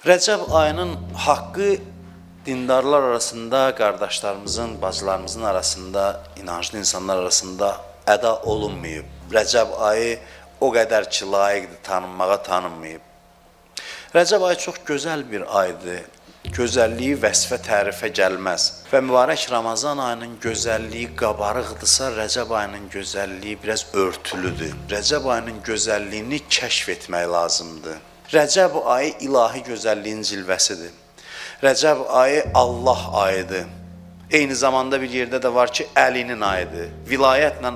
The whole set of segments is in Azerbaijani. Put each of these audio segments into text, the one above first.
Rəcəb ayının haqqı dindarlar arasında, qardaşlarımızın, bacılarımızın arasında, inanclı insanlar arasında əda olunmayıb. Rəcəb ayı o qədər ki, layiqdir tanınmağa, tanınmayıb. Rəcəb ayı çox gözəl bir aydır. Gözəlliyi vəsfə, tərifə gəlməz. Və mübarək Ramazan ayının gözəlliyi qabarıqdırsa, Rəcəb ayının gözəlliyi biraz örtülüdür. Rəcəb ayının gözəlliyini kəşf etmək lazımdır. Rəcəb ayı ilahi gözəlliyin cilvəsidir. Rəcəb ayı Allah ayıdır. Eyni zamanda bir yerdə də var ki, Əlinin ayıdır. Vilayətlə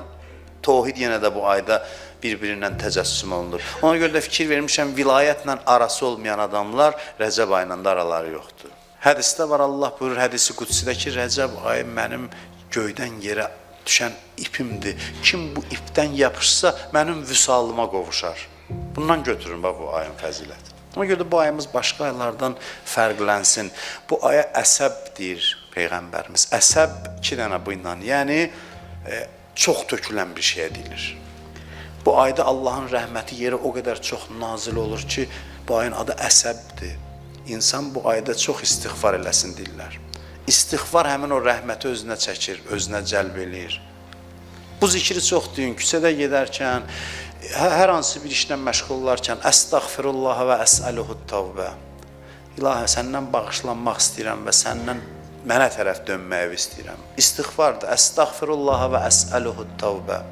tohid yenə də bu ayda bir-birindən təcəssüm olunur. Ona görə də fikir vermişəm, vilayətlə arası olmayan adamlar Rəcəb ayıyla da araları yoxdur. Hədisdə var, Allah buyurur hədisi qudsidə ki, Rəcəb ayı mənim göydən yerə düşən ipimdir. Kim bu ipdən yapışsa, mənim vüsalıma qovuşar. Bundan götürün bax bu ayın fəzilətini. Ona görə də bu ayımız başqa aylardan fərqlənsin. Bu aya əsəb deyir Peyğəmbərimiz. Əsəb iki dənə bu ilə, yəni çox tökülən bir şeyə deyilir. Bu ayda Allahın rəhməti yerə o qədər çox nazil olur ki, bu ayın adı əsəbdir. İnsan bu ayda çox istiğfar eləsin deyirlər. İstiğfar həmin o rəhməti özünə çəkir, özünə cəlb eləyir. Bu zikri çox deyin, küçədə gedərkən, hər hansı bir işlə məşğul olarkən, əstəğfirullah və əsəluhu tövbə. İlahi, səndən bağışlanmaq istəyirəm və səndən mənə tərəf dönməyi istəyirəm. İstiğfardır. Əstəğfirullah və əsəluhu tövbə.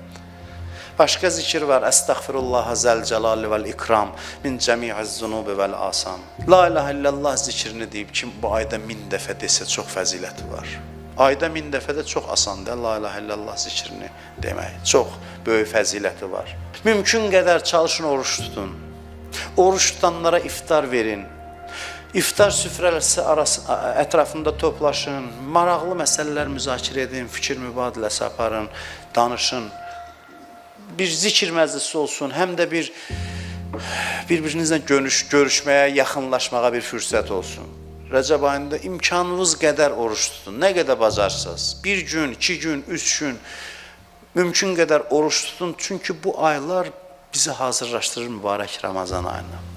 Başqa zikir var. Əstəğfirullah zəl cəlali vəl ikram min cəmi'iz zunubi vəl asam. La ilahe illallah zikrini deyib kim bu ayda 1000 dəfə desə çox fəziləti var. Ayda 1000 dəfə də çox asandır la ilahe illallah zikrini demək. Çox böyük fəziləti var. Mümkün qədər çalışın oruç tutun. Oruç tutanlara iftar verin. İftar süfrəsi arası, ətrafında toplaşın, maraqlı məsələlər müzakirə edin, fikir mübadiləsi aparın, danışın. Bir zikir məclisi olsun, həm də bir bir-birinizlə görüşməyə, yaxınlaşmağa bir fürsət olsun. Rəcəb ayında imkanınız qədər oruç tutun. Nə qədər bacarsınız. Bir gün, 2 gün, 3 gün mümkün qədər oruç tutun. Çünki bu aylar bizi hazırlaşdırır mübarək Ramazan ayına.